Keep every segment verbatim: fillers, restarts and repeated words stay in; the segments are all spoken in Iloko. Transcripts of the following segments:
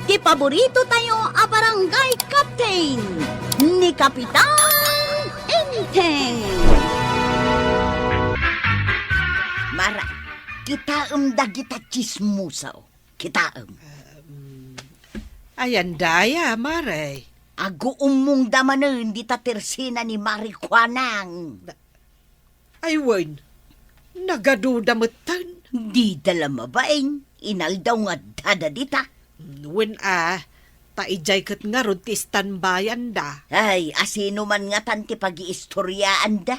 Ti paborito tayo a barangay captain, ni Kapitan Enteng. Mara, kitaem dagita chismosa, o. Kitaem. Ayan daya, Mare. Aguummongda manen dita tersena ni Mari Kuanang. Ay wen, nagaduda metten. Dida la mabain, inaldaw nga addada dita. Wen a, ta idiay ket ngarud ti istanbayanda. Ay, asino man ngatan ti pagiistoriaanda?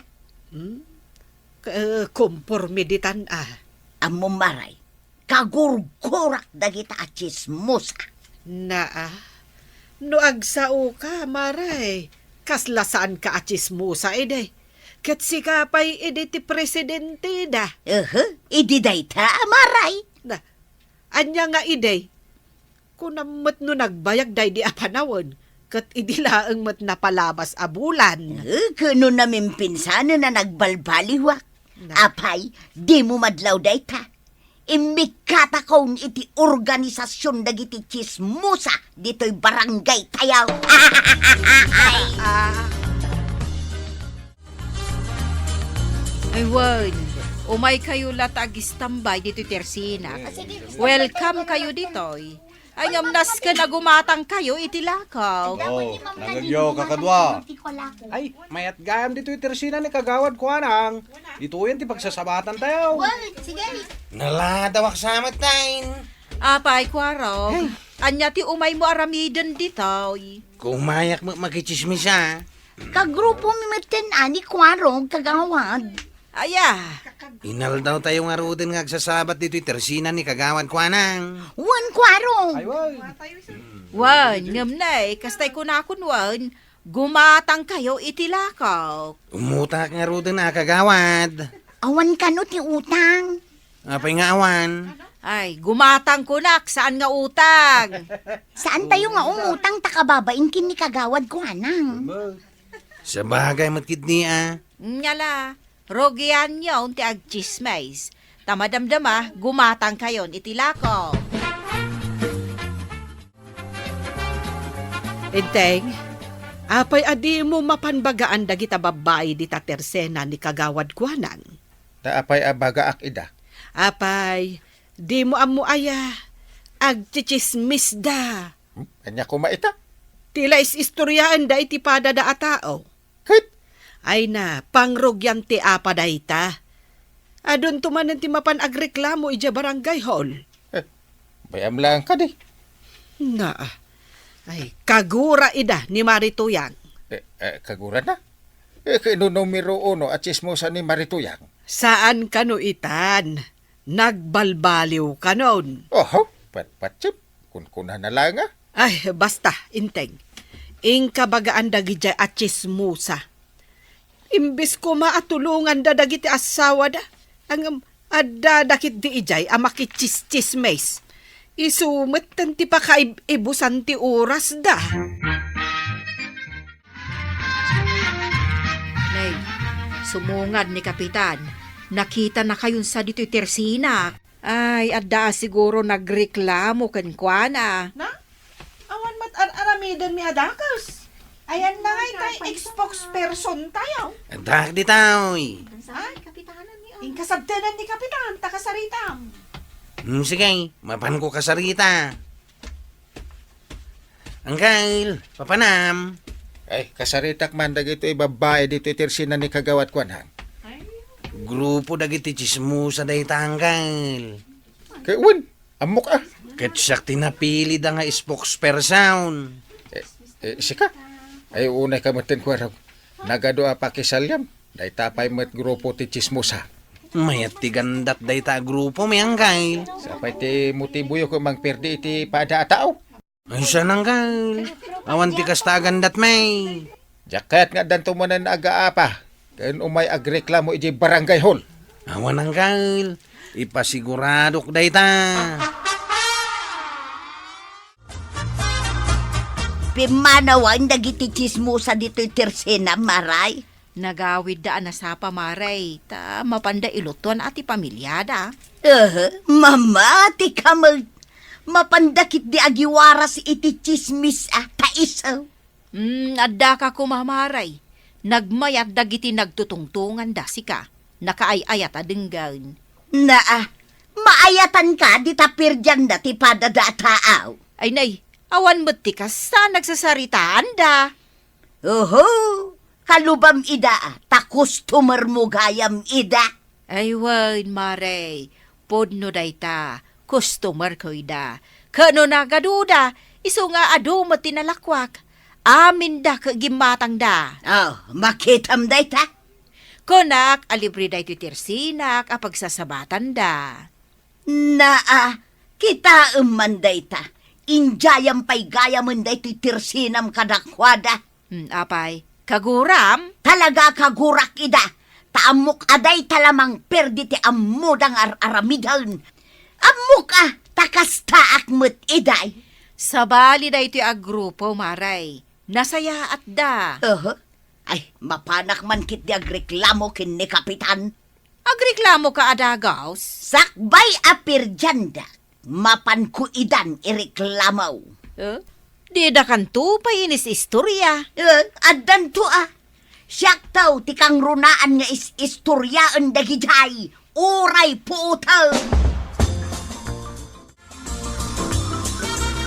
Hmm? Ka-, konporme ditan a. Ammom, Mare, kagurgurak dagita a chismosa. Naa, no agsaoka, Mare, kasla saanka a chismosa idi. Ket sika pay idi ti presidenteda. Ehe, idi dayta, Mare. Na, ania nga idi? Kunam met no nagbayag daydi a panawen, ket idi laeng met napalabas a bulan. Eh, ket no namimpinsanen a nagbalbaliwak. Na. Apay, dimo madlaw dayta. Immikkatakon iti organisasion dagiti chismosa ditoy barangay tayo. Ay. Ah. Ay, wen, umaykayo la ta agistambay ditoy tersena. Welcome kayo ditoy. Ay, ngem nasken a gumatangkayo iti lakaw. Oh, nangegyo, kakadua. Ay, mayat gayam ditoy tersena ni Kagawad Kuanang. Ditoyen ti pagsasabatan tayo. Wen, sige. Naladawak sa met, Tay. Apay, Kuarog. Hey. Ania ti umaymo aramiden ditoy? Kumayak met makichismis a. Kagrupomi metten a ni Kuarog, Kagawad. Aya. Inaldaw tayo ngaruden nga agsasabat ditoy tersena ni Kagawad Kuanang. Wen, Kuarog. Ay, wen. Wen, ngem nay, kastay kunakon wen, gumatangkayo iti lakaw. Umutak ngaruden a, Kagawad. Awan kano ti utang. Apay nga awan? Ay, gumatang kunak, saan nga utang? Saan tayo nga umutang ta kababain ken ni Kagawad Kuanang? Sabagay met ketdi a. Nya la, rugianyon ti agchismis. Ta madamdama, gumatangkayon iti lako. Enteng, apay a dimo mapan bagaan dagita babbai dita tersena ni Kagawad Kuanang? Ta apay a bagaak ida? Apay, dimo ammo aya, agchichismisda. Hmm? Ania koma ita? Ti la is-istoriaenda iti padada a tao. Ket? Ay na, pangrugian ti apa dayta. Adunto manen ti mapan agreklamo idiay barangay hall. Eh, bayam laeng kadi. Naa. Ay, kagura ida ni Mari Tuyang. Eh, eh, kagurana? Eh, ket no numero uno a chismosa ni Mari Tuyang? Saan kano itan? Nagbalbaliw kanon? Oho, patpatsip. Kunkunana laeng a. Ay, basta, Enteng. Inka bagaan dagidiay a chismosa. Imbes koma a tulonganda dagiti assawada, ngem addada ketdi idiay a makichischismis. Isu metten ti pakaib-ibusan ti orasda. Nay, sumungad ni Kapitan. Nakitanakayon sa ditoy tersena. Ay, adda a siguro nagreklamo kenkuana. Na? Awan met ar-aramidenmi a dakes. Ayan na ngay tay spokesperson tayo. Adda ditoy. Ay, inka sabtenen ni Kapitan, ta kasaritam. Hmm, sige, mapanko kasarita. Angkel, papanam. Ay, kasaritak man dagitoy babbai ditoy tersena ni Kagawad Kuanang. Grupo dagiti chismosa dayta, Angkel. Kay wen, ammok a. Ket siak ti napilida nga spokesperson. Eh, eh, sika? Ay, unay ka metten, Kuarog. Nagadu a pakisaliam. Dayta pay met grupo ti chismosa. Mayat ti gandat dayta a grupo, mi Angkel. Sapay ti motiboyo ket mangperdi iti pada a tao. Ay, siya, Angkel. Awan ti kasta a gandat, may. Diak kayat nga addanto manen agaapa ken umay agreklamo idiay barangay hall. Awan, Angkel. Ipasiguradok dayta. Pimmanawan dagiti chismosa ditoy tersena, Maray. Nagawidda a nasapa, Maray, ta mapanda ilutuan a ti pamiliada. Eh, mamati ka met. Mapanda ketdi agiwaras iti tsismis a ta isu. Hmm, addaka koma, Mare. Nagmayat dagiti nagtutungtonganda sika. Nakaay-ayat a denggen. Naa, maayatanka dita pirdianda ti padada a taaw. Ay nay, awan met ti kasta nagsasaritaanda. Oho, kalubam ida, ta customer mo gayam ida. Ay wen, Mare, pudno dayta, customerko ida. Ket no nagaduda, isu nga adu met ti nalakuak. Aminda ket gimmatangda. Oh, makitam dayta? Kunak a libre daytoy tersinak a pagsasabatanda. Naa, kitaem man dayta. Indiayam pay gayamen daytoy tersinam kadakuada. Hmm, apay, kaguram? Talaga kagurak ida. Ta ammok a dayta la mangperdi ti ammoda nga ar-aramiden. Ammok a, ta kastaak met iday. Sabali daytoy a grupo, Mare. Nasayaatda. Aha. Ay, mapanak man ketdi agreklamo ken ni Kapitan. Agreklamoka a dagus? Sakbay a pirdiandak, mapanko idan ireklamo. Eh? Didakanto pay inis-istoria. Eh, addanto a. Siakto ti kangrunaan nga is-istoriaen dagidiay, uray puoten.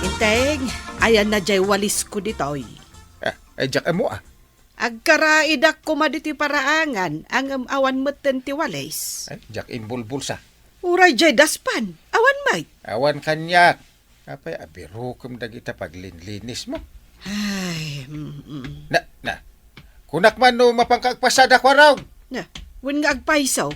Inteng, ayanna diay walisko ditoy. Ah, ay, diak ammo, ah. Agkaraidak koma ditoy paraangan, ngem awan metten ti walis. Ay, diak imbulbulsa. Uray diay daspan, awan met. Awan kaniak. Apay, abirukem dagita paglinlinismo? Ay, mm-mm. Na, na. Kunak man no mapanka agpasada, Kuarog. Na, wen nga agpayso.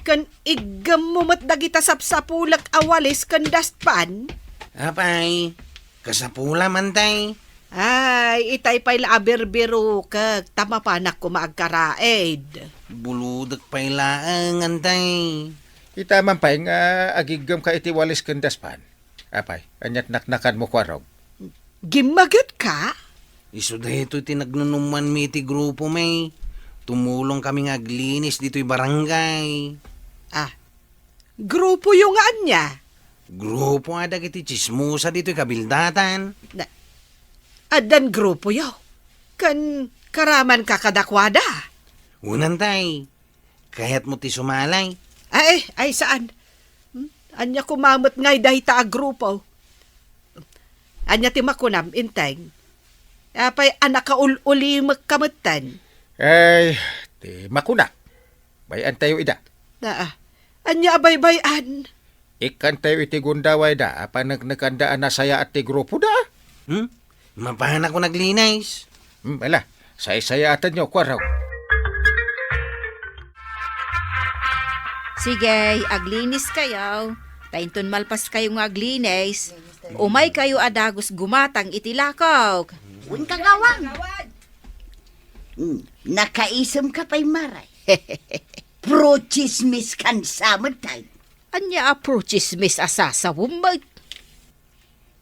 Ken iggemmo met dagita sapsapulek a walis ken daspan? Apay, kasapula man tay. Ay, itay pay la a birbirukek, ta mapanak koma agkaraid. Bulodek pay laeng, antay. Ita man pay nga agiggem ka iti walis ken daspan. Apay, aniat naknakanmo, Kuarog? Gimmagetka? Isu daytoy ti nagnunumanmi iti grupomi. Tumulongkami nga aglinis ditoy barangay. Ah, grupoyo nga ania? Grupo a dagiti tsismosa ditoy kabildatan. Na, addan grupoyo? Ken karamanka kadakuada? Wen, antay. Kayatmo ti sumali? Ay, ay, saan? Hmm? Ania koma met ngay dayta a grupo? Ania ti makunam, Inteng? Apay a nakaul-ulimekka metten? Ay, ti makunak. Bay-antayo ida. Naa. Ania a baybay-an? Ikkantayo iti gundaway da a paneknekanda a nasayaat ti grupoda. Hmm? Mapanakon aglinis. Hmm, ala, saysayaatanyo, Kuarog. Sige, aglinis kayo. Ta inton malpas kayo nga aglinis, umay kayo a dagus gumatang iti lakok. Wen, kagawad. Hmm, nakaisem ka pay, Mare. Prutsismis kan sa met tay. Ania a prutsismis a sasawem met?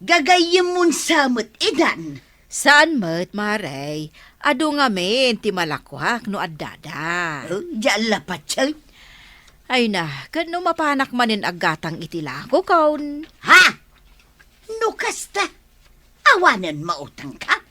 Gagayyemmon sa met idan. Saan met, Mare. Adu ngamin ti malakuak no addada. Oh, diak la patien. Ay na, ket no mapanak manen aggatang iti lakokon? Ha? No kasta, awanen mautangka?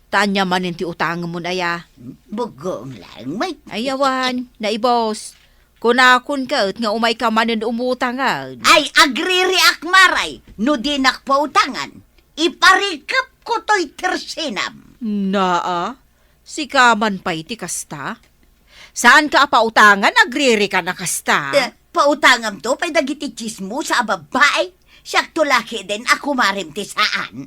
Ta ania manen ti utangmon aya? Buggoeng laeng met. Ay, awan, naibos. Kunakon ket nga umayka manen umutangan. Ay, agririak, Mare, no dinak pautangan. Iparikepko toy tersinam. Naa, sika man pay ti kasta? Saanka a pautangan, agririka a kasta? Eh, pautangamto pay dagiti tsismosa a babbai. Siakto la ketdin a kumarem ti saan.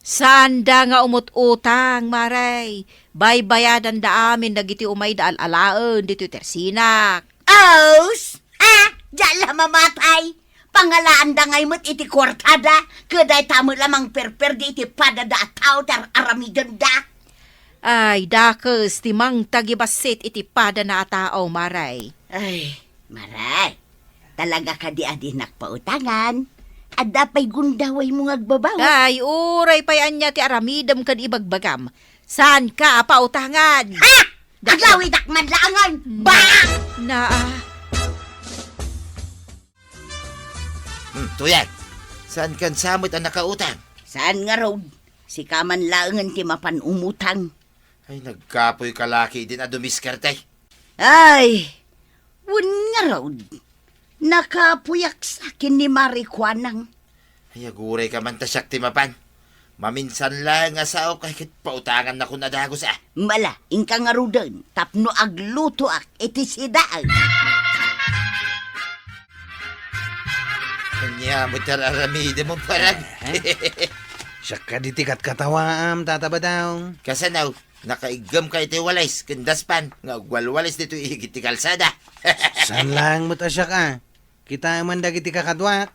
Saanda nga umut-utang, Mare. Baybayadanda amin dagiti umayda al-alaen ditoy tersinak. Aus! Ah, diak la mamatay! Pangalaanda ngay met iti kuartada, ket dayta met la mangperperdi iti padada a tao ti ar-aramidenda. Ay, dakes ti mangtagibassit iti padana a tao, Mare. Ay, Mare, talaga kadi a dinak pautangan? Adda pay gundawaymo nga agbabawi? Ay, uray pay ania ti aramidem ken ibagbagam. Saanka a pautangan? Ha? Agawidak man laengen! Ba! Naa. Hmm, tuyay. Saankan sa met a nakautang? Saan ngarud? Sika man laengen ti mapan umutang. Ay, nagkapoyka la ketdin a dumiskarte. Ay, wen ngarud. Nakapuyak sa ken ni Mari Kuanang. Ay, agurayka man ta siak ti mapan. Maminsan laeng a saok ay ket pautangannakon a dagus a. Mala, inka ngaruden tapno aglutoak iti sidaen. Ania met ti ar-aramidem, Parang? Eh? Siak kadi ti katkatawaam, Tata Badong. Kasano? Nakaiggemka iti walis ken daspan nga agwalwalis ditoy igid ti kalsada. Saan laeng met a siak a. Kitaem man dagiti kakaduak.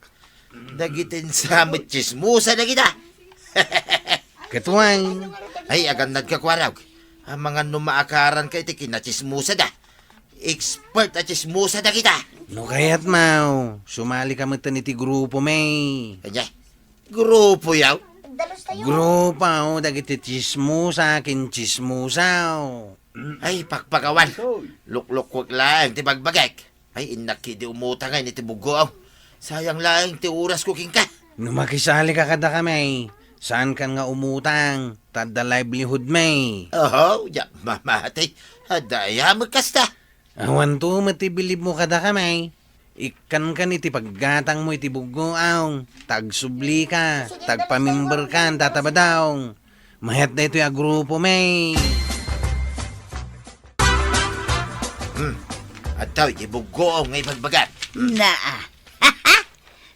Dagiti sa met tsismosa dagita. Ket wen. Ay, agannadka, Kuarog. Amangan no maakaranka iti kinatsismosada. Expert a tsismosa dagita. No kayatmo, sumalika metten iti grupo, may. Ania? Grupoyo? Grupo dagiti tsismosa ken tsismosa. Ay, pakpakawan. Luklukuek laeng ti bagbagak. Ay, innak idi umutang iti buggoam. Sayang laeng ti orasko kenka. No makisalika kadakami, saankan nga umutang, ta adda livelihood mi. Oho, ya, mamati. Adda aya met kasta. Awanto met ti bilibmo kadakami. Ikkankan iti paggatangmo iti buggoam, ta agsublika, ta agpamemberkan, Tata Badong. Mayat daytoy a grupo, may. Hmm. Adda iti buggoam nga ibagbagak. Naa.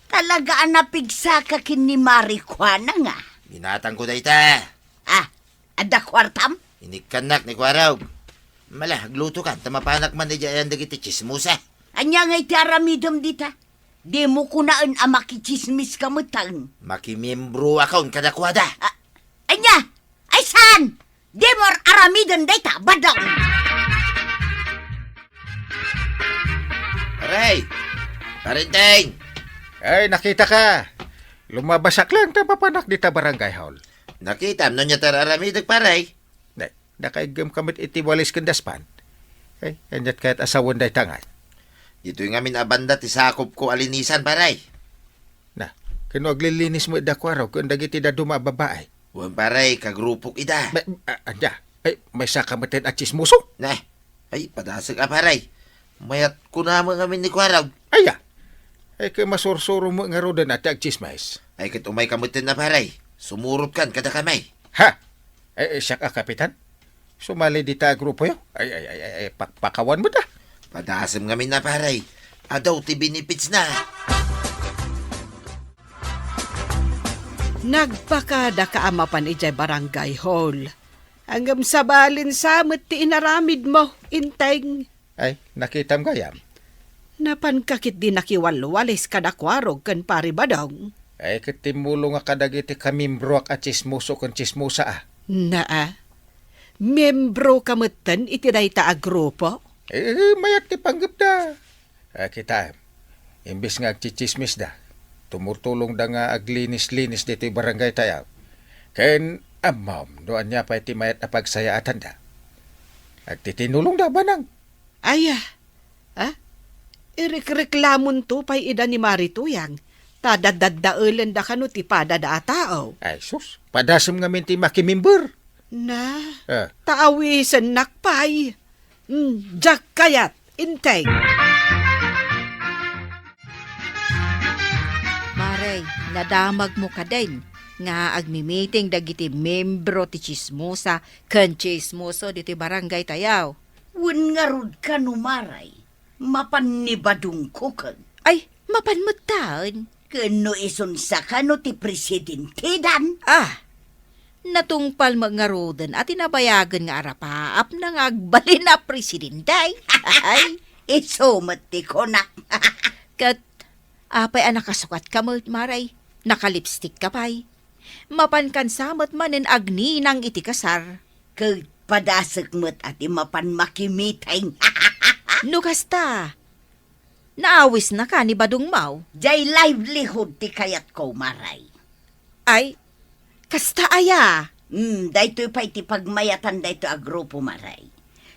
Talaga a napigsaka ken ni Mari Kuanang a. Ginatangko dayta. Ah, adda kuartam? Inikkannak ni Kuarog. Mala, aglutokan, ta mapanak man idiay ayan dagiti tsismosa. Ania ngay ti aramidem dita? Dimo kunaen a makitsismiska metten. Makimiembroakon kadakuada. Ah, ania? Ay, saan? Dimo ar-aramiden dayta, Badong! Pare! Pare Enteng! Ay, nakitaka. Lumabasak laeng ta mapanak dita barangay hall. Nakitam no ania ti ar-aramidek, pare? Nay, nakaiggemka met iti walis ken daspan. Ay, aniat kayat a sawen dayta ngay? Ditoy ngamin a banda ti sakopko a linisan, pare. Na, ken no aglilinis met da Kuarog ken dagiti dadduma a babai? Wen, pare, kagrupok ida. May, a-, ania? Ay, maysaka metten a tsismoso? Nah, ay, padasek a, pare. Mayat kunam ngamin ni Kuarog. Aya? Ay, ket masursuro met ngaruden a ti agtsismis. Ay, ket umayka metten a, pare. Sumurotkan kadakami. Ha? Ay, ay, siak a kapitan? Sumali dita a grupoyo? Ay, ay, ay, ay, ay, pakpakawan met a. Padasem ngamin a, pare. Adu ti benefits na. Nagpakadaka a mapan idiay barangay hall. Ngem sabali sa met ti inaramidmo, Enteng. Ay, nakitam gayam? Napanka ketdi nakiwalwalis kada Kuarog ken Pari Badong. Ay, ket timmulongak kadagiti kamiembroak a tsismoso ken tsismosa a. Naa, miembroka metten iti dayta a grupo? Eh, mayat ti panggepda. Ah, kitaem, imbes nga agtsitsismisda, tumurtulongda nga aglinis-linis ditoy barangay tayo. Ken ammom no ania pay ti mayat a pagsayaatanda. Agtitinulongda, Banang. Aya, ha? Irikreklamonto pay ida ni Mari Tuyang, ta dadaddaelenda kano ti padada a tao. Ay, sus, padasem ngamin ti makimimber. Na, ah, ta awisennak pay. Hmm, diak kayat, Enteng. Mare, nadamagmo kadin nga agmimiting dagiti membro ti tsismosa ken tsismoso ditoy barangay tayo. Wen ngarud kano, Mare, mapan ni Badongko ken. Ay, mapan metten. Ken no isunsa kano ti presidentedan? Ah, natungpal met ngaruden a ti nabayagen nga arapaapna nga agbalin a presidente. Ay, isu met ti kunak. Ket apay a nakasukatka met, Mare? Nakalipstikka pay. Mapankan sa met manen agninang iti kasar. Ket padasek met a ti mapan makimiting. No kasta, naawisnaka ni Badongmo? Diay livelihood ti kayatko, Mare. Ay, kasta aya? Hmm, daytoy pay ti pagmayatan daytoy a grupo, Mare.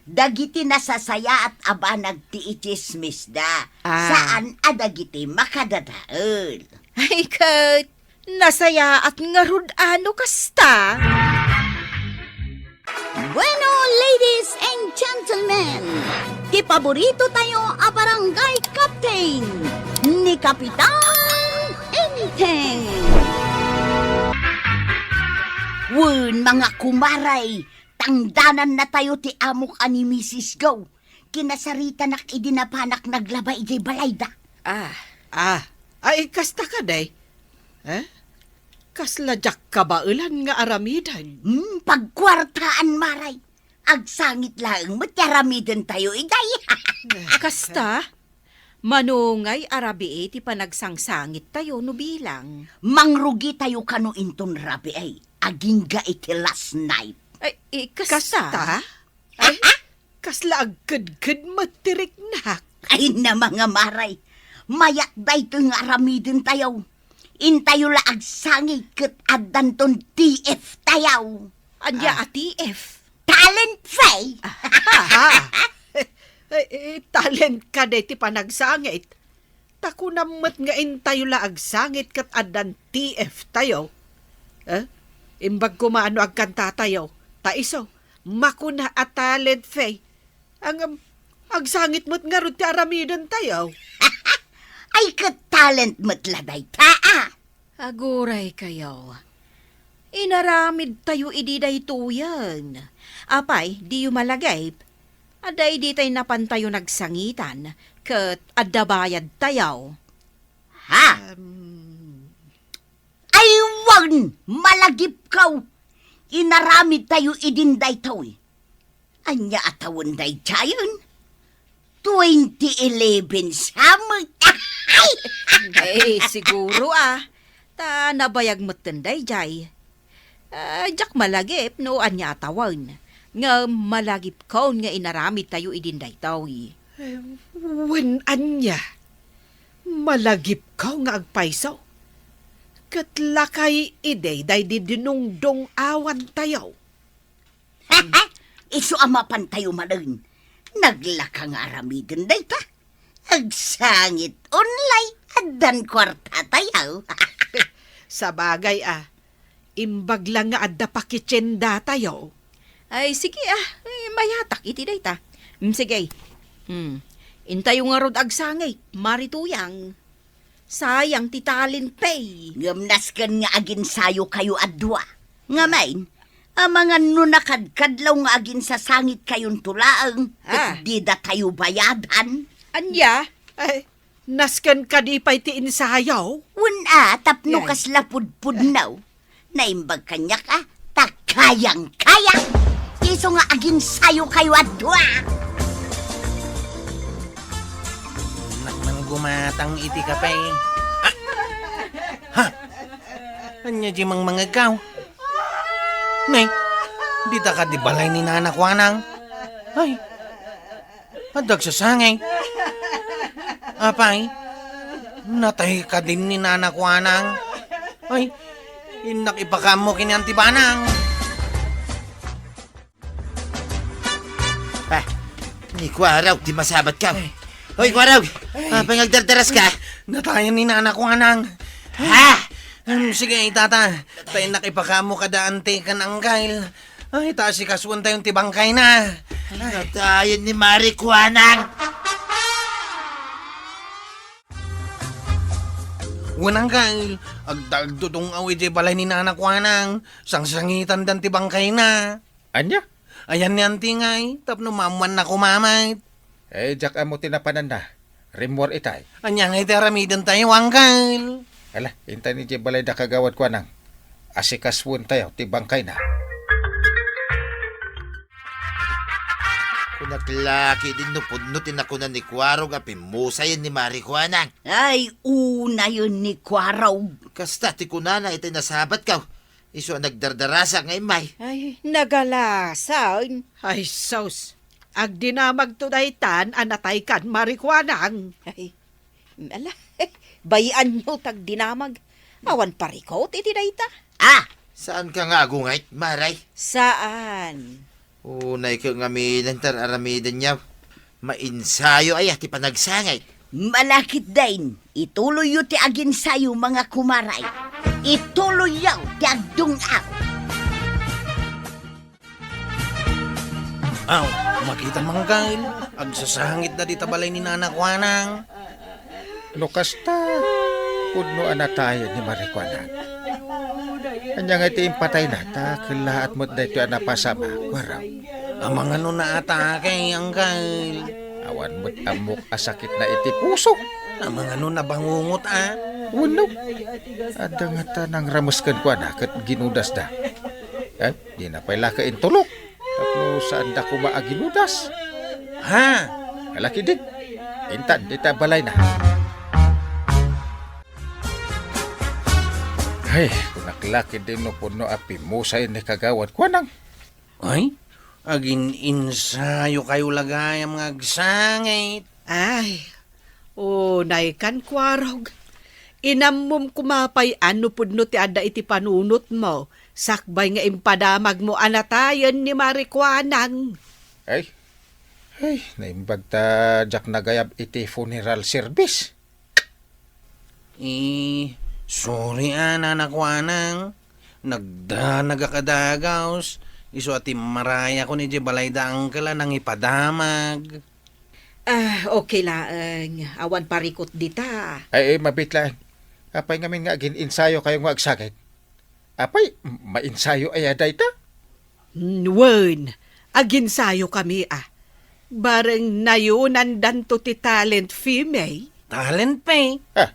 Dagiti nasasayaat a banag ti itsismisda, ah, saan a dagiti makadadael. Ay, ket nasayaat ngarud a no kasta. Bueno, ladies and gentlemen, ti paborito tayo a barangay captain, ni Kapitan Enteng. Wen, mga kumaray, tangdanannatayo ti amok a ni Misis Go. Kinasaritanak idi napanak naglaba idiay balayda. Ah. Ah, ay, kasta kadi? Eh? Kasla diak kabaelan nga aramiden. Hmm, pagkuartaan, maray. Agsangit laeng met ti aramidentayo idiay. Kasta? Mano ngay a rabii ti panagsangsangittayo no bilang? Mangrugitayo kano inton rabii, agingga iti last night. Ay, i-, kasta? Kasta? Ay, kasla agkedked met ti riknak. Ay, namangamaray. Mayat daytoy nga aramidentayo. Intayo la agsangit ket addanton T F tayo. Ania a T F? Talent fee. Ah. Eh, eh, talent kadi ti panagsangit. Ta kunam met nga intayo la agsangit ket addan T F tayo. Eh? Imbag koma no agkantatayo. Ta isu, makuna a talent fee. Ngem, agsangit met ngarud ti aramidentayo. Ay, ket talent met la dayta, a. Aguraykayo. Inaramidtayo idi daytoyen. Apay, diyo malagip? Adda idi tay napantayo nagsangitan, ket adda bayadtayo. Ha? Em. Ay, wen, malagipko. Inaramidtayo idin daytoy. Ania a tawen daydiayen? Twenty eleven sa met. Ay, siguro, a. Ta nabayag metten daydiay. Ah, diak malagip no ania a tawen. Ngem malagipkon nga inaramidtayo idin daytoy. Eh, wen ania? Malagipko nga agpayso. Ket lakay idi daydi dinungdong-awantayo. Isu a mapantayo manen. Naglaka nga aramiden dayta. Agsangit unlay addan kuartatayo. Sabagay a, imbag la nga adda pakitiendatayo. Ay, sige a, eh, mayatak iti dayta. Mm, sige. Hmm. Intayo ngarud agsangit, Mari Tuyang. Sayang ti talent fee. Ngem nasken nga aginsayokayo a dua. Ngamin, amangan no nakadkadlaw nga aginsasangitkayon to laeng, ket didatayo bayadan. Ania? Ay, nasken kadi pay ti insayo? Wen a, tapno kasla pudpudno. Naimbag kaniak a, ta kayang-kaya. Isu nga aginsayokayo a dua. Nak man gumatang iti kape. Ah! Ha? Ania di mangmangegkaw? Nay, dita kadi balay ni Nana Kuanang? Ay, adda agsasangit. Apay, natay kadin ni Nana Kuanang? Ay, innak ipakaammo ken ni Anti Banang. Ah, ni Kuarog ti masabatko. Ay. Hoy, Kuarog! Ay. Apay nga agdardaraska? Natayan ni Nana Kuanang. Ha? Hmm, sige, itata. Ta innak ipakaammo kada anti ken anggal. Ay, ta asikasuentayon ti bangkayna. Natayan ni Mari Kuanang. Wen anggal, agdagdudong-aw idiay balay ni Nana Kuanang, sangsangitandan ti bangkayna. Ania? Ayan ni Anti ngay, tapno maammuanna koma met. Eh, diak ammo ti napananna. Rimmuar itay. Ania ngay ti aramidentayo, anggal? Ala, intan idiay balay da Kagawad Kuanang. Asikasuentayo ti bangkayna. Kunak la ketdin no pudno ti nakuna ni Kuarog a pimmusayen ni Mari Kuanang. Ay, unayen ni Kuarog. Kasta ti kunana itay nasabatko. Isu a nagdardarasak nga immay. Ay, nagalasan. Ay, sus. Agdinamagto daytan a nataykan, Mari Kuanang. Ay, ala, bayanyo ti agdinamag. Awan parikut iti dayta. Ah! Saanka nga agungayt, Maray? Saan. Unay ket ngamin ti ar-aramidenyo. Mainsayo aya ti panagsangit. Malakit dayn, ituloyyo ti aginsayo, mga kumaray. Ituloyyo ti agdung-aw. Aw, makita man, Kyle. Agsasangit da dita balay ni Nana Kuanang. No kasta, pudno a natayen ni Mari Kuanang. Ania ngay ti impatayna, ta kellaat met daytoy a napasamak, kuarog. Amangan no naatake, Uncle. Awan met ammok a sakitna iti puso. Amangan no nabangungot, a? Wenno. Adda ngata nangrames kenkuana ket ginudasda. Eh, dina pay la intulok. Tapno saanda koma a ginudas. Ha? Ala ketdin. Intan, dita balayna. Ay, kunak la ketdin no pudno a pimmusay ni Kagawad Kuanang. Ay, agin-insayokayo la gayam nga agsangit. Ay, unay kan, kuarog. Inammom koma pay a no pudno ti adda iti panunotmo, sakbay nga impadamagmo a natayen ni Mari Kuanang. Ay, ay, naimbag ta diak nagayab iti funeral service. Eh, sorry a, Nana Kuanang. Nagdanagak a dagus. Isu a timmarayakon idiay balay da Uncle a nangipadamag. Ah, okay laeng. Awan parikut dita. Ay, ay, mabiit laeng. Apay ngamin nga agin-insayokayo nga agsangit? Apay, m-, mainsayo aya dayta? Wen, aginsayokami a. Bareng nayunandanto ti talent fee mi. Talent fee? Ah,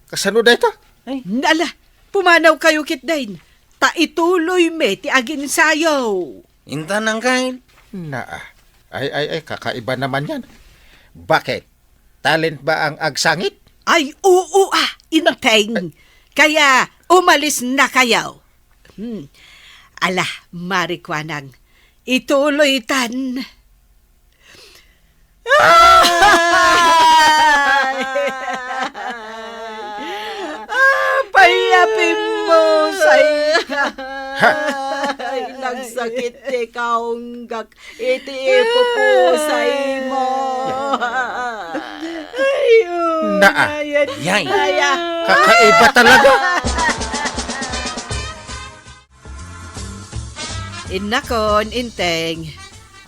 kasano dayta? Ay. Ala, pumanawkayo ketdin. Ta ituloymi ti aginsayo. Intan, Uncle. Naa. Ay, ay, ay, kakaiba naman yan. Bakit? Talent ba ang agsangit? Ay, oo, a, Inteng. Kaya, umalisnakayo. Hmm. Ala, Mari Kuanang, ituloytan. Ay! Apay a pimmusayka. Ha? Ay, nagsakit ti kaunggak iti ipupusaymo. Ay, Naa. Unay, Yay. Ay, a. Kakaiba talaga. Innakon, Inteng.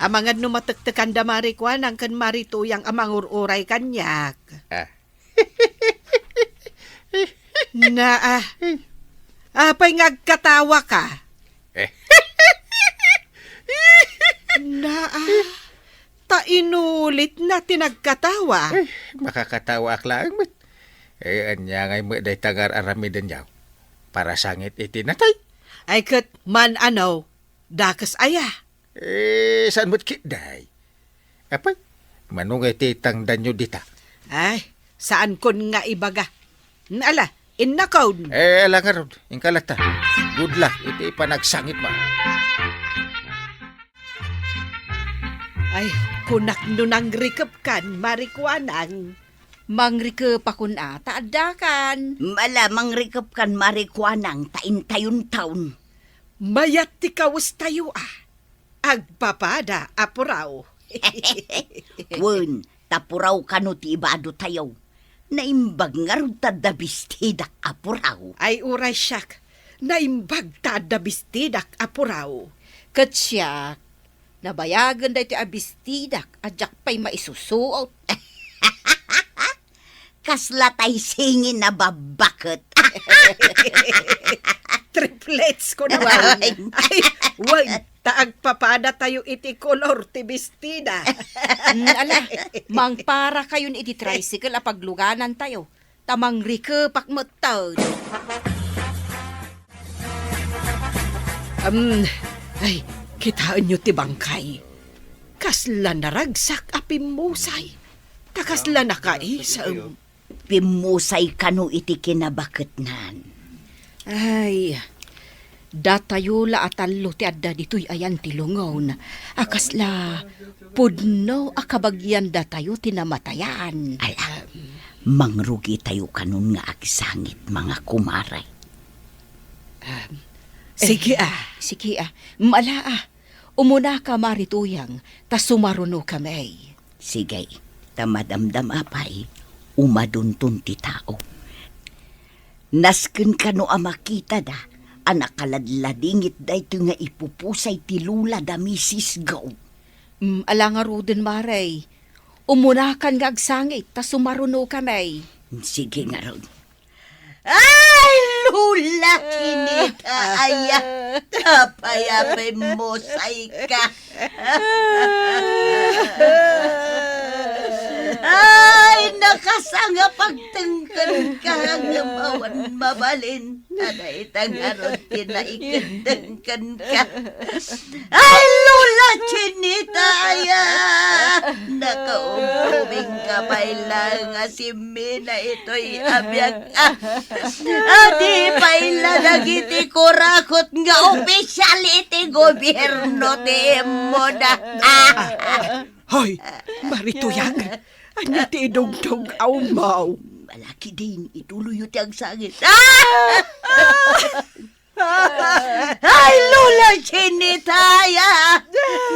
Amangan no matektekanda Mari Kuanang ken Mari Tuyang a mangur-uray kaniak. Ah. Naa. Apay nga agkatawaka? Eh. Naa. Ta inulitna ti nagkatawa. Ay, makakatawaak laeng met. Eh, ania ngay met dayta nga ar-aramidenyo? Parasangit iti natay. Ay, ket man-ano, dakes aya? Eh, saan met ketdi? Apay, mano nga iti tangdanyo dita? Ay, saankon nga ibaga. Ala, innakon. Eh, ala ngarud, inka latta. Good luck iti panagsangitmo. Ay, kunak no nangrikepkan, Mari Kuanang. Mangrikepakon a, ta addakan. Ala, mangrikepkan, Mari Kuanang, ta intayonton. Mayat ti kawestayo a. Agpapada a puraw. Wen, ta puraw kano ti ibadotayo. Naimbag ngarud ta adda bistidak a puraw. Ay, uray siak, naimbag ta adda bistidak a puraw. Ket siak, nabayagen daytoy a bistidak a diak pay maisusuot. Kasla tay singin a babbaket. Triplets, kunak. Ay, wen, ta agpapadatayo iti kolor ti bestida. Mm, ala, mangparakayon iti tricycle a pagluganantayo, ta mangrikepak metten. Am, ay, kitaenyo ti bangkay. Kasla naragsak a pimmusay. Ta kasla nakaisem. Pimmusay kano iti kinabaketnan. Ay, datayo la a tallo ti adda ditoy ayan ti lungon a kasla pudno a kabagian datayo ti namatayan. Ala, mangrugitayo kanon nga agsangit, mga kumare. Um, sige, eh, a. Sige, a. Mala, a. Umunaka, Mari Tuyang, ta sumaruno kami. Sige, ta madamdama pay, umadunton ti tao. Nasken kano a makitada a nakaladladingit daytoy nga ipupusay ti lula da Misis Go. Mm, ala ngaruden, Mare. Umunakan nga agsangit ta sumaruno kami. Sige ngarud. Ay, Lola Chinita, aya, kapayapay mo, say ka. Ay, nakasanga pagtengken ka, ngem awan mabalin. Ada ita ngarud ti naikeddeng kenka. Ay, Lola Chinita, aya! Nakaumbing ka pay laeng a simmina itoy a biag, ah. Adi pay la dagiti kurakot nga opisyal iti gobierno ti immuna. Ah! Hoy, Mari Tuyang, ania ti idungdong a ummaw? Ala, kidin, ituloyyo ti agsangit. Ah! Ay, Lola Chinita, aya!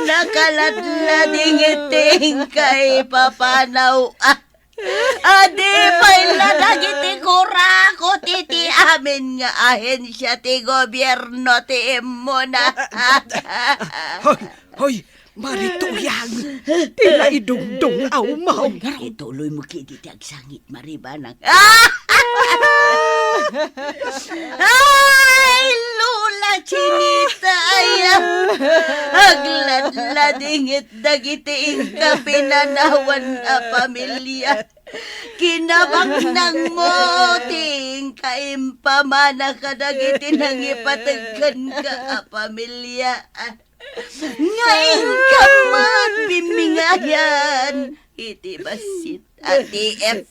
Nakaladladingit ti inkay papanaw. Ah! Adi pay la dagiti kurakot iti amin nga ahensia ti gobierno ti immuna. Hoy, hoy, Mari Tuyang, ti naidungdong a ummaw. Ituloy mo kidi ti agsangit, Mari Banang. Ay, Lola Chinita, aya! Agladladingit dagiti inka pinanawan a pamilya. Kinabaknang mo ti inka impamana kadagiti nangipateg kenka a pamilya. Nga inka met bimmingayan iti bassit a T F.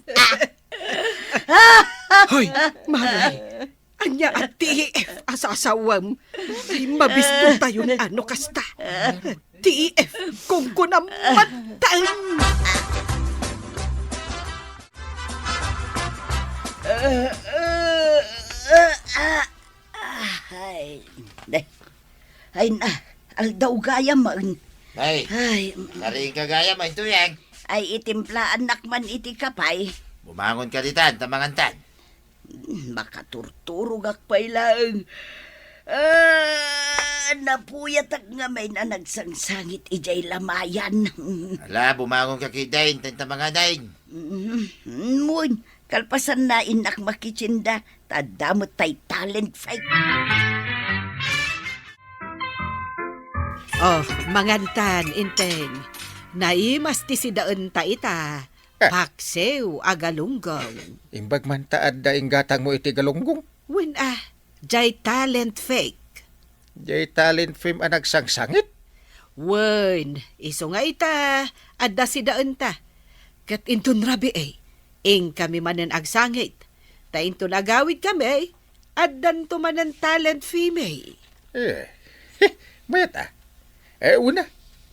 Hoy, Mari, ania a T F a sasawem? Ay, mabistontayon a no kasta. T F, kunkunam mattang! Ay, de. Ay na, aldaw gayam man. Ay, ay, karing ka gayam, ay, Tuyang. Ay, itimplaannak man iti kapay. Bumangon ka ditan, ta mangantan. Makaturturogak pay laeng. Ah, napuyatak ngamin a nagsangsangit idiay lamayan. Ala, bumangon ka kidin, ta mangan. Mm, mm, kalpasanna, innak makitsinda, ta adda met tay talent fake. Oh, mangantan, Inteng. Naimas ti sidaenta ita. Ah. Paksiw a galunggong. Imbag man ta adda inggatangmo iti galunggong. Wen a, jay talent fake. Jay talent film a nagsangsangit? Wen, isu nga ita, adda sidaenta. Ket inton rabii, inkami manen agsangit. Ta inton agawidkami, addanto manen talent fee mi. Eh, mayat a. Eh, una,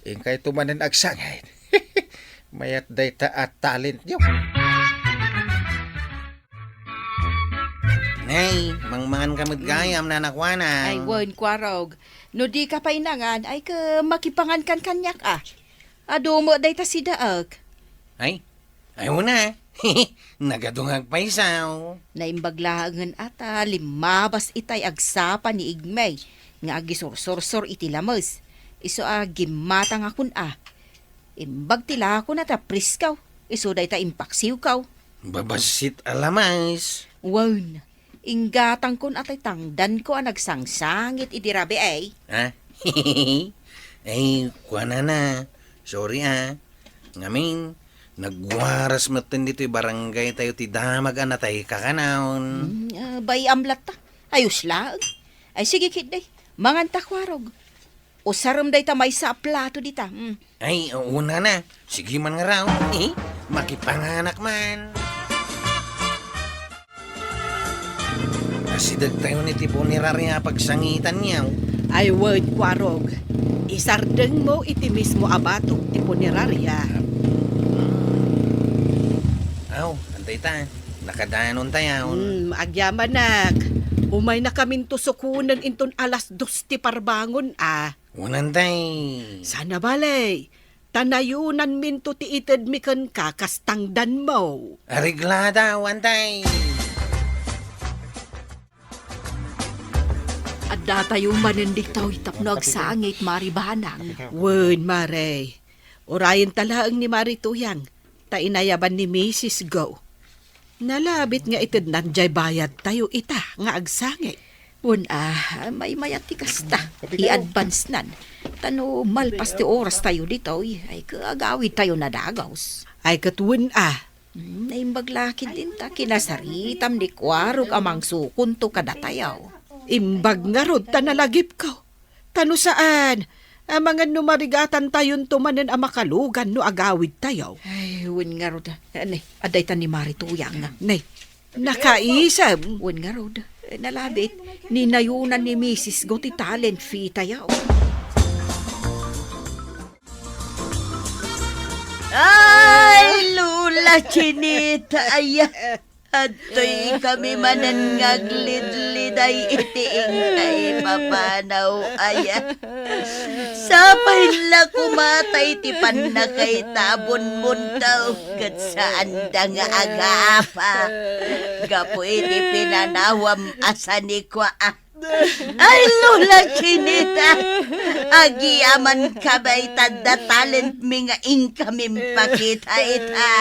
inkayto manen agsangit. Mayat dayta a talent niyo. Nay, mangmangan ka met gayam, nanakuanan. Ay, wen, Kuarog. No di ka pay nangan, ay, ke, makipangan kan kaniak, a. Adu met dayta sidaek. Ay, ay, una. Nagadungag pay sao. Naimbag laengen a ta limmabas itay agsapa ni Igmay nga agisursursor iti lames. Isu a gimmatangakon a. Imbag ti lakona ta priskaw. Isu dayta impaksiwkaw. Babassit a lames. Wen. Inggatangkon a tay tangdanko a nagsangsangit idi rabii, ay. Ha? Ay, kuanana. Sorry, a. Ngamin, nagwaras metten ditoy barangay tayo ti damag a natay kakanaon. Hmm, a, bay-am latta. Ayos laeng. Ay, sige, kidday. Manganta, Kuarog. Usarem dayta maysa a plato dita. Hmm. Ay, unana. Sige man ngarud. Eh, makipanganak man. Asideg tayon iti punerarya a pagsangitanyo. Ay, wen, Kuarog. Isardengmo iti mismo a batok ti punerarya. Aw, adda ita. Nakadanon tayon. Hmm, agyamanak. Umaynakaminto sukonen inton alas dos ti parbangon, a. Unantay. Sana bale, Ta nayunanminto ti itedmi kenka kas tangdanmo. Areglada, Wantay. Addatayo manen ditoy tapno agsangit, Mari Banang. Wen, Mare. Urayenta laeng ni Mari Tuyang, ta inayaban ni Misis Go. Nalabit nga itednan jay bayadtayo ita nga agsangit. Wen a, maymayat ti kasta. I-advance-nan. Ta no malpas ti orastayo ditoy, ay, agawidtayo nadagus. Ay, ket wen a. Hmm, naimbag la ketdin ta kinasaritam ni Kuarog a mangsukonto kadatayo. Imbag ngarud ta nalagipko. Ta no saan, amangan no marigatantayonto manen a makalugan no agawidtayo. Ay, wen ngarud. Ani, adda ita ni Mari Tuyang. Nay, nakaisem. Wen ngarud. Nalabit, ni nayunan ni Misis Go ti talent fee tayo. Ay, Lola Chinita, ay, adtoy kami manen nga aglidliday iti inkay papanaw, aya. Sapay la kumata iti pannakaitabon munto, ket saanda nga agaapa. Gapu iti pinanawam a sanikua, a. Ay, Lola Chinita! Agyamankami ta adda talentmi nga inkami impakita ita.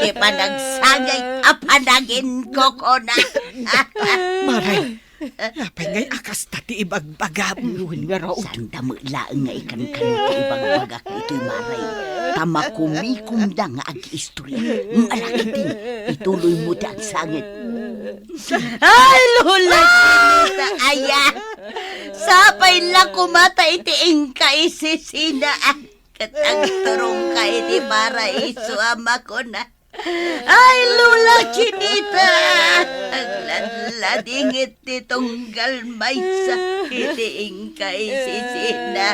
Ti panagsangit a panaginkukuna. Mare, apay ngay a kasta ti ibagbagam? Wen ngarud. Saanda met laeng nga ikankano ti ibagbagak itoy, Mare. Ta makumikomda nga ag- istorya. Malakit din. Ituloymo ti agsangit. Ay, Lola Chinita, aya! Sapay la kumata iti inka isisina. Ket agturongka iti paraiso a makuna. Ay, Lola Chinita! Agladladingit ti tunggal maysa iti inka isisina.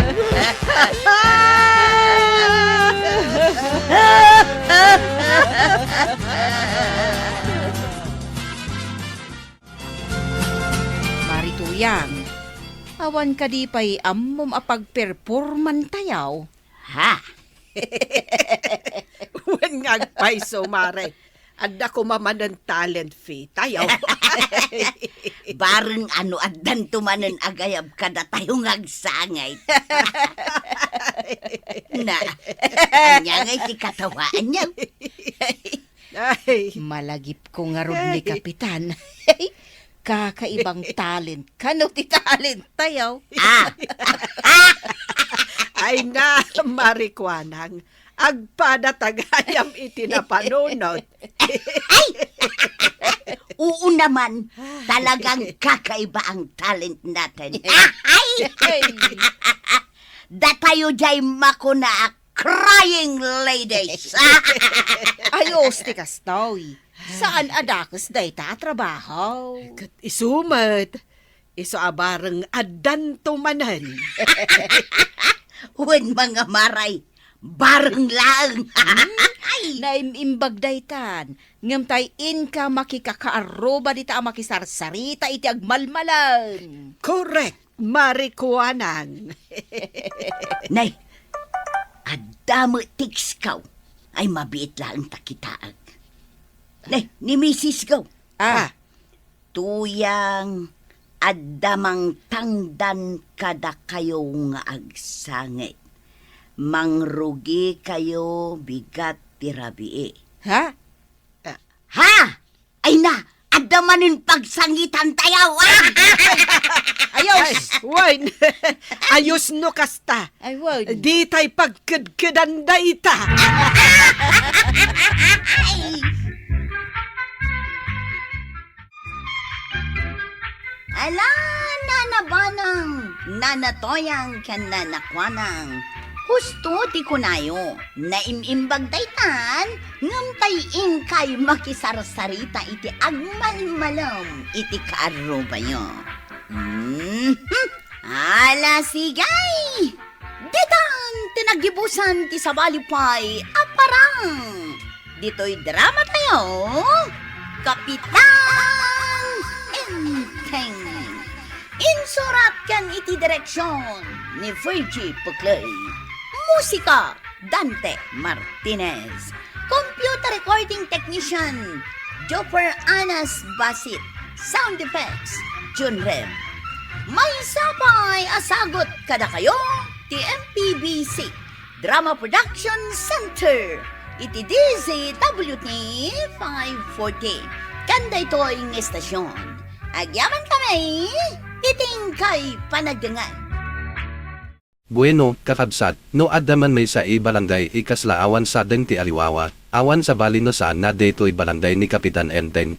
Mari Tuyang, awan kadi pay ammom a pagperpormantayo? Ha? Wen nga agpayso, Mare. Adda koma manen talent fee tayo. Bareng a no addanto manen agayab kadatayo nga agsangit. Na, ania ngay ti katawaanyo? Ay. Malagipko ngarud ni Kapitan. Kakaibang talent kano ti talent tayo. Ah! Ay na, Mari Kuanang. Agpada ta gayam iti napanunot. Ay! Oo naman, talagang kakaiba ang talent natin. Ay! Datayo jay makuna a crying ladies. Ayos ti kastoy. Saan a dakes dayta a trabaho? Ket isu met, isu a bareng addanto manen. Wen, mga Maray, bareng laeng. Hmm? Ay! Naim-imbag daytan, ngem tay inka makikakaarruba dita a makisarsarita iti agmalmalem. Correct, Mari Kuanang. Nay, adda met ti ekskaw. Ay, mabiit laeng ta kitaek. Nay, ni Misis Go. Ah. Tuyang, adda mangtangdan kadakayo nga agsangit. Mangrugikayo bigat ti rabii. Ha? Ha? Ay na, adda manen pagsangitan tayo, ah! Ayos! Ay, wen. Ayos no kasta. Ay, wen. Ditay pagkedkedan dayta. Ala, Nana Banang, Nana Toyang, ken Nana Kuanang. Husto ti kunayo, naim-imbag daytan, ngem tay inkay makisarsarita iti agmalmalem iti kaarrubayo. Mhm. Ala, sige! Ditan ti naggibusan ti sabali pay a parang. Ditoy drama tayo, Kapitan Enteng. Insurat ken iti direksyon ni Virgie Puclay. Musika, Dante Martinez. Computer Recording Technician, Jopper Anas Basit. Sound Effects, Junrem. Maysa pay a sagut kadakayo ti M P B C Drama Production Center iti D Z W T five forty. Ken daytoy nga estasyon, agyamankami iti inkay panagdengngeg. Bueno, kakabsat, no adda man maysa a barangay a kasla awan sadeng ti aliwawa, awan sabali no saan na daytoy barangay ni Kapitan Enteng.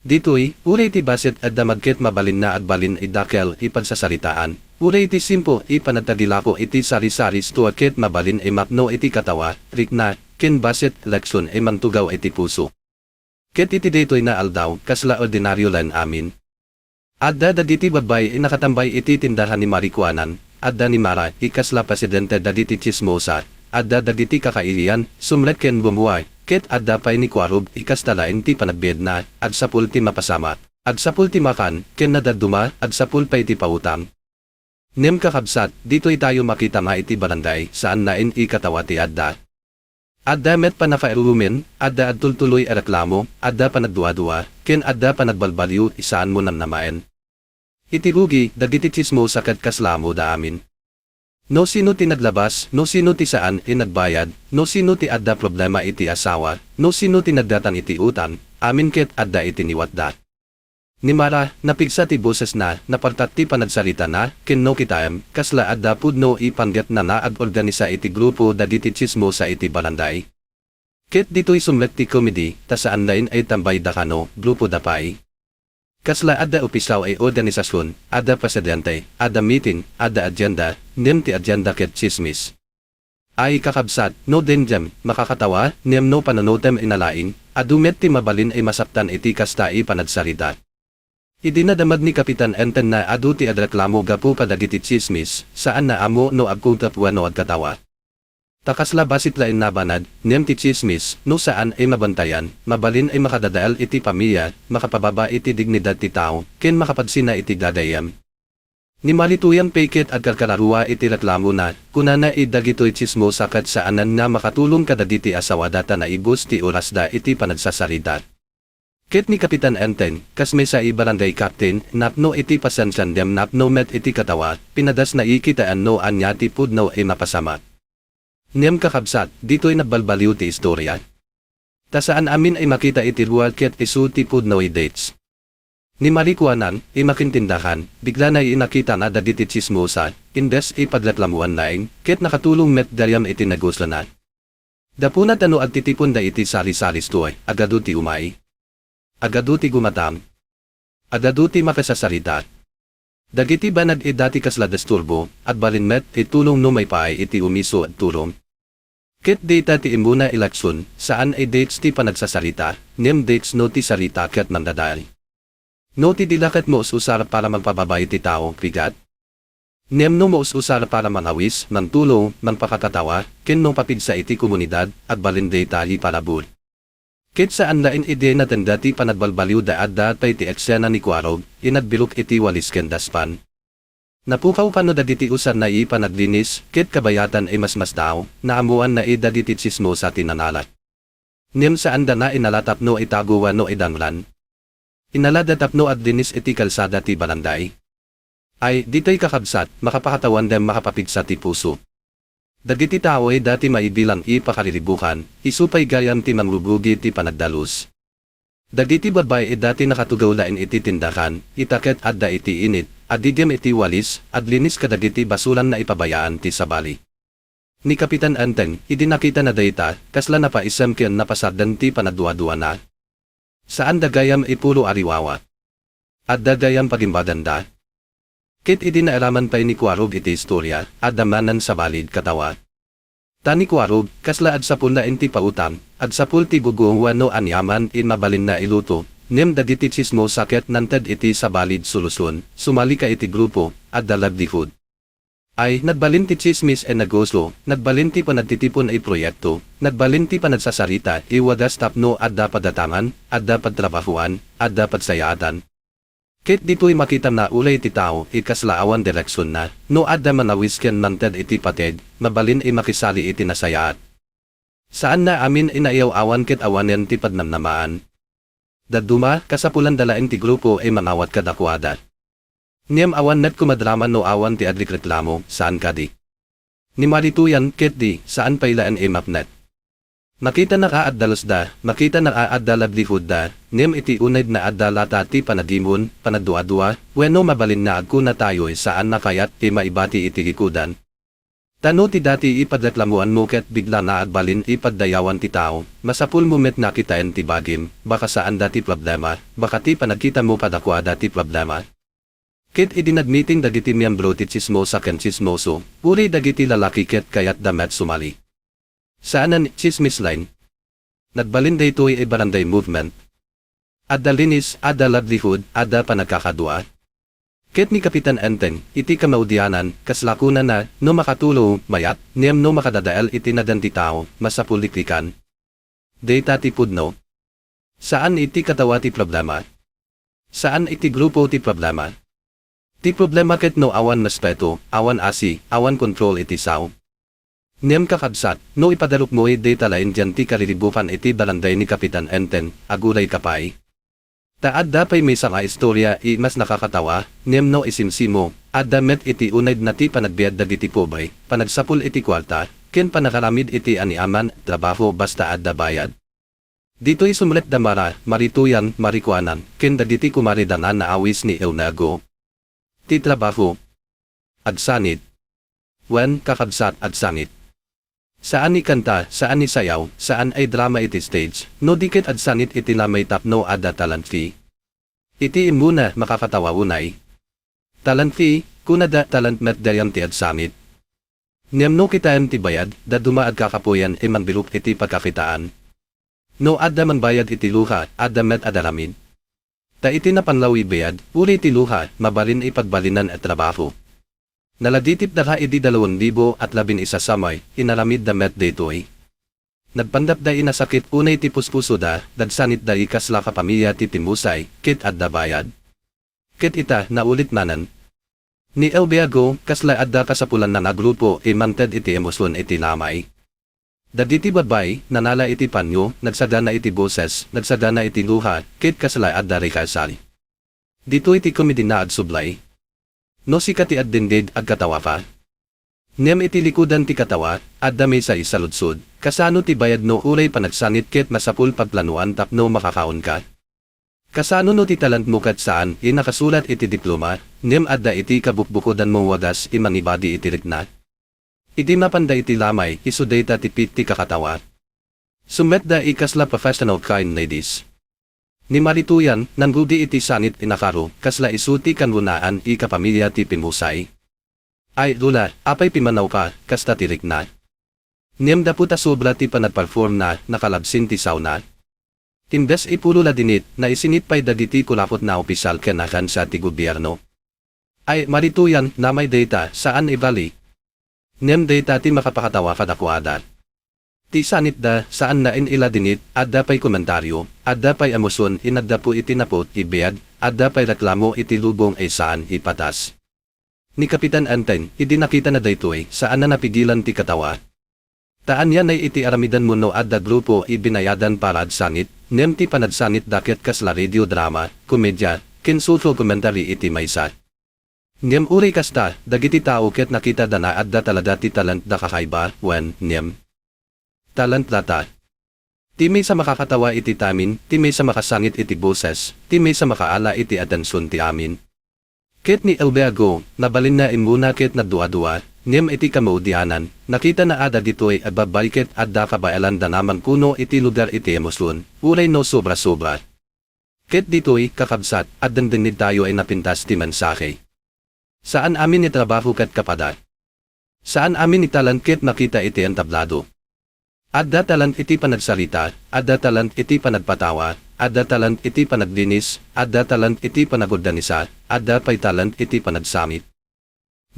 Ditoy, uray ti bassit a damag ket mabalinna agbalin a dakkel a pagsasaritaan, uray ti simple a panagtagilako iti sari-sari store ket mabalin a mapno iti katawa, rikna, ken bassit, leksion a mangtugaw iti puso. Ket iti daytoy nga aldaw, kasla ordinaryo laeng amin. Adda dagiti babbai a nakatambay iti tindahan ni Marikuanan, adda ni Mara a kasla presidente dagiti tsismosa, adda dagiti kakailian, sumrek ken bumbuar, ket adda pay ni Kuarog a kasta laeng ti panagbiagna, agsapul ti mapasamak, agsapul ti makan, ken nadadduma, agsapul pay ti pautang. Ngem kakabsat, ditoy tayo makita nga iti barangay, saan laeng a katawa ti adda. Adda met pannakairurumen, adda agtultuloy a reklamo, adda panagduadua, ken adda panagbalbaliw a saanmo namnamaen. Iti rugi, dagiti tsismosa ket kasla ammoda amin. No sino ti naglabas, no sino ti saan a nagbayad, no sino ti adda problema iti asawa, no sino ti nagdatang iti utang, amin ket adda iti liwatda. Ni Mara, napigsa ti bosesna, napartak ti panagsaritana, ken no kitaem, kasla adda pudno a panggepna nga agorganisa iti grupo dagiti tsismosa iti barangay. Ket ditoy sumrek ti komedi, ta saan laeng a tambay dakano, grupoda pay. Kasla adda opisyal a organisasion, adda presidente, adda meeting, adda agenda, ngem ti agenda ket tsismis. Ay, kakabsat, no dengdem, makakatawa, ngem no panunotem a nalaing, adu met ti mabalin a masaptan iti kasta a panagsarita. Idi nadamag ni Kapitan Enteng nga adu ti agreklamo gapu kadagiti tsismis, saan nga ammo no agkugap wenno agkatawa. Ta kasla bassit laeng a banag, ngem ti tsismis, no saan a mabantayan, mabalin a makadadael iti pamilia, makapababa iti dignidad ti tao, ken makapagsina iti gagayyem. Ni Mara Tuyang pay ket agkarkararua iti reklamona, kunana a dagitoy tsismosa ket saanen nga makatulong kadagiti asawada ta naibus ti orasda iti panagsasarita. Ket ni Kapitan Enteng, kas maysa a barangay captain, napno iti pasensian ngem napno met iti katawa, pinadasna a kitaen no ania ti pudno a mapasamak. Ngem kakabsat, ditoy nagbalbaliw ti istoria. Ta saan amin a makita iti ruar ket isu ti pudno a dates. Ni Marikuanan, a makintindahan, biglana a nakitana dagiti tsismosa, imbes a pagreklamuan laeng, ket nakatulong met gayam iti negosiona. Gapuna ta no agtitiponda iti sari-sari store, agadu ti umay. Agadu ti gumatang. Agadu ti makasasarita. Dagiti banag a dati kasla disturbo, agbalin met a tulong no maipaay iti umiso a tulong. Ket dayta ti immuna a leksion, saan a dates ti panagsasarita, ngem dates no ti sarita ket nangdadael. No ti dila ket maus-usar para mangpababa iti tao, rigat. Ngem no maus-usar para mangawis, mangtulong, mangpakakatawa, ken mangpapigsa iti komunidad, agbalin dayta a parabur. Ket saan laeng a natenda ti panagbalbaliwda, adda pay ti eksena ni Kuarog, a nagbirok iti walis ken daspan. Napukaw kano dagiti usarna a panaglinis, ket kabayatan a masmasdaaw, naammoanna a dagiti tsismosa ti nanala. Ngem saanda nga inala tapno itago wenno idanglan. Inalada tapno aglinis iti kalsada ti barangay. Ay, ditoy kakabsat, makapakatawa ngem makapapigsa ti puso. Dagiti tao a dati maibilang a pakariribukan, isu pay gayam ti mangrurugi ti panagdalus. Dagiti babbai a dati nakatugaw laeng iti tindahan, ita ket adda iti init, agigem iti walis, aglinis kadagiti basuran nga ipabayaan ti sabali. Ni Kapitan Enteng, idi nakitana dayta, kasla napaisem ken napasardeng ti panagduaduana. Saanda gayam a puro ariwawa. Adda gayam pagimbaganda. Ket idi naaraman pay ni Kuarog iti istoria, adda manen sabali a katawa. Ta ni Kuarog, kasla agsapul laeng ti pautang, agsapul ti guguwa no aniaman a mabalinna a luto, ngem dagiti tsismosa ket nangted iti sabali a solusion, sumalika iti grupo, adda livelihood. Ay, nagbalin ti tsismis a negosio, nagbalin ti panagtitipon a proyekto, nagbalin ti panagsasarita a wagas tapno adda paggatangan, adda pagtrabahoan, adda pagsayaatan. Ket ditoy makitam na uray ti tao, ikasla awan direksionna, no adda manawis ken mangted iti pateg, mabalin a makisali iti nasayaat. Saanna amin a naiyaw-awan ket awanen ti pagnamnamaan. Dadduma, kasapulanda laeng ti grupo a mangawat kadakuada. Ngem awan met koma drama no awan ti agrekreklamo, saan kadi. Ni marituyan, ket di, saan pay laeng a mapnek. Makitana a adda lusda, makitana a adda livelihoodda, ngem iti unayna adda lata ti panagimon, panagduadua, wenno mabalin nga agkunatayo a saanna kayat a maibati iti likudan. Ta no ti dati a pagreklamoanmo ket bigla nga agbalin a pagdayawan ti tao, masapulmo met nga kitaen ti bagim, baka saanda ti problema, baka ti panagkitamo kadakuada ti problema. Ket idi nagmiting dagiti miyembro ti tsismosa ken tsismoso, uray dagiti lalaki ket kayatda met sumali. Saanen a tsismis laeng. Nagbalin daytoy a barangay movement. Adda linis, adda livelihood, adda panagkakadua. Ket ni Kapitan Enteng, iti kamaudianan, kasla kunana, no makatulo, mayat, ngem no makadadael iti nagan ti tao, masapul liklikan. Dayta ti pudno. Saan iti katawa ti problema. Saan iti grupo ti problema. Ti problema ket no awan respeto, awan asi, awan kontrol iti sao. Ngem kakabsat, no ipagarupmo, dayta laeng diay ti kalilibukan iti barangay ni Kapitan Enteng, agurayka pay. Ta adda pay maysa nga istoria a mas nakakatawa, ngem no isimsimo, adda met iti unayna ti panagbiag dagiti pobre, panagsapul iti kuarta, ken panagaramid iti aniaman a trabaho basta adda bayad. Ditoy sumrekda Mara, marituyan, marikuanan, ken dagiti kumareda nga naawis ni Euneo. Ti trabaho. Agsanit. Wen, kakabsat, agsanit. Saan a kanta, saan a sayaw, saan a drama iti stage, no di ket agsanit iti lamay tapno adda talent fee. Iti immuna, makakatawa unay. Talent fee, kunada, talent met gayam ti agsanit. Ngem no kitaem ti bayad, dadduma agkakapuyan a mangbirup iti pagkakitaan. No adda mangbayad iti luha, adda met agaramid. Ta iti napanlaw a bayad, uray ti luha, mabalin a pagbalinan a trabaho. Nalagitipda idi dalawang libo at labin-isa a samay, inaramidda met daytoy. Nagpanggapda a nasakit unay ti puspusoda, nagsanitda a kasla kapamilya ti pimusay, ket adda bayad. Ket ita, naulit manen. Ni Elbiago, kasla adda kasapulanna nga grupo a mangted iti emosion iti lamay. Dagiti babbai, nanala iti panyo, nagsagana iti boses, nagsagana iti luha, ket kasla adda rehearsal. Ditoy ti komedi nga agsublay. No sika ti agdengngeg, agkatawaka. Ngem iti likudan ti katawa, adda maysa a saludsod, kasano ti bayad no uray panagsanit ket masapul pagplanuan tapno makakaonka? Kasano no ti talentmo ket saan a nakasurat iti diploma, ngem adda iti kabukbukodanmo wagas a mangibagi iti rikna? Idi mapanda iti lamay, isu dayta ti pit ti kakatawa. Sumrekda a kasla professional kind ladies. Ni marituyan, nangrugi iti sanit a nakaro, kasla isu ti kanrunaan a kapamilya ti pimusay. Ay, Lola, apay pimmanaw ka, kasta ti rikna. Ngem gapu ta sobra ti panagperformna, nakalabsin ti saona. Imbes a puro ladingit, naisinit pay dagiti kulapot nga opisyal ken ahensia ti gobierno. Ay, marituyan, lamay dayta, saan a bali. Ngem dayta ti makapakatawa kadakuada. Ti sanitda, saan nga iladingit, adda pay komentario, adda pay emosion a naggapu iti naput a biag, adda pay reklamo iti lubong a saan a patas. Ni Kapitan Enteng, idi nakitana daytoy, saan a napigilan ti katawa. Ta ania ngay iti aramidanmo no adda grupo a binayadan para agsanit, ngem ti panagsanitda ket kasla radio drama, komedya, ken social commentary iti maysa. Ngem uray kasta, dagiti tao ket nakitada nga adda talaga ti talentda kakaiba, wen, ngem. Talent dayta. Ti maysa makakatawa iti timing, ti maysa makasangit iti boses, ti maysa makaala iti atension ti amin. Ket ni Elbiago, nabalinna immuna ket nagduadua, ngem iti kamaudianan, nakitana a dagitoy a babbai ket adda kabaelanda nga mangkuno iti lugar iti emosion, uray no sobra-sobra. Ket ditoy, kakabsat, agdengdengngegtayo a napintas ti mensahe. Saan amin a trabaho ket kapada. Saan amin a talent ket makita iti entablado. Adda talent iti panagsarita, adda talent iti panagpatawa, adda talent iti panaglinis, adda talent iti panagorganisa, adda pay talent iti panagsanit.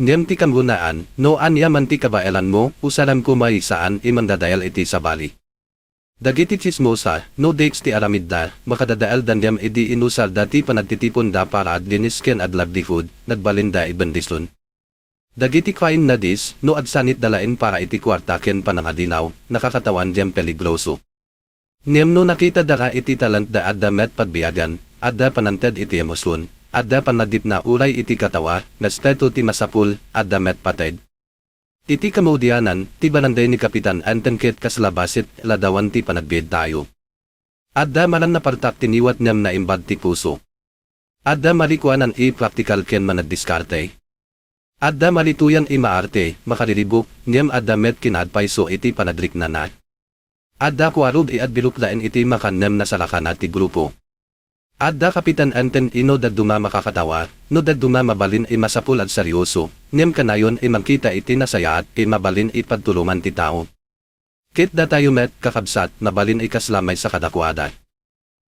Ngem ti kangrunaan, no ania man ti kabaelanmo, usaranko may saan a mangdadael iti sabali. Dagiti chismosa, no dakes ti aramidda, makadadaelda ngem idi inusarda ti panagtitiponda para aglinis ken ag-livelihood, nagbalinda a bendisyon. Dagiti crime nadis, no agsanitda laeng para iti kuarta ken panangalilaw, nakakatawan ngem peligroso. Ngem no nakitada nga iti talentda adda met pagbiagan, adda pananted iti emosyon, adda panagitna uray iti katawa, respeto ti masapul, adda met pateg. Iti kamudianan, ti barangay ni Kapitan Anton ket kasla basit, ladawan ti panagbiagtayo. Adda manen napartak ti ngiwat ngem naimbag ti puso. Adda marikuanan a praktikal ken managdiskarte. Adda marituyan a maarte, makariribuk, ngem adda met kinaagpayso iti panagriknana. Adda kuarog a agbiluk laeng iti makan ngem nasarakana ti grupo. Adda Kapitan Anton a no dadduma makakatawa, no dadduma mabalin a masapul a seryoso, ngem kanayon a mangkita iti nasayaat a mabalin a pagtulongan ti tao. Ket datayo met, kakabsat, mabalin a kasla maysa kadakuada.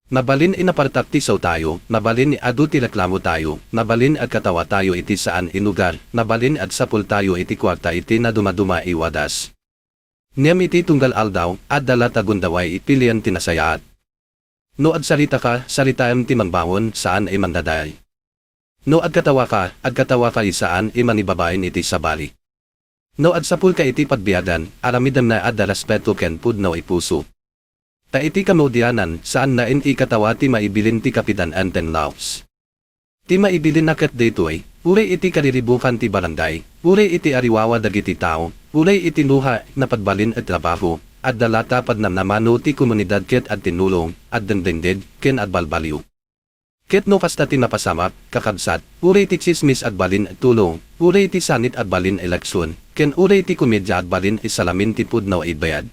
Mabalin a napartak ti saotayo, mabalin a adu ti reklamotayo, mabalin a agkatawatayo iti saan a lugar, mabalin a agsapultayo iti kuarta iti nadumaduma a wadas. Ngem iti tunggal aldaw, adda latta a gundaway a pilian ti nasayaat. No agsaritaka, saritaem ti mangbangon, saan a mangdadael. No agkatawaka, agkatawaka a saan a mangibabain iti sabali. No agsapulka iti pagbiagan, aramidem nga adda respeto ken pudno a puso. Ta iti kamudianan, saan laeng a katawa ti maibilin ti Kapitan Anton Laos. Ti maibilinna ket daytoy, uray iti kariribukan ti barangay, uray iti ariwawa dagiti tao, uray iti luha, napagbalin a trabaho, adda latta a pagnamnama no ti komunidad ket agtinulong, agdengdengngeg, ken agbalbaliw. Ket no kasta ti mapasamak, kakabsat, uray ti tsismis agbalin a tulong, uray ti sanit agbalin a leksyon, ken uray ti komedia agbalin a salamin ti pudno a bayag.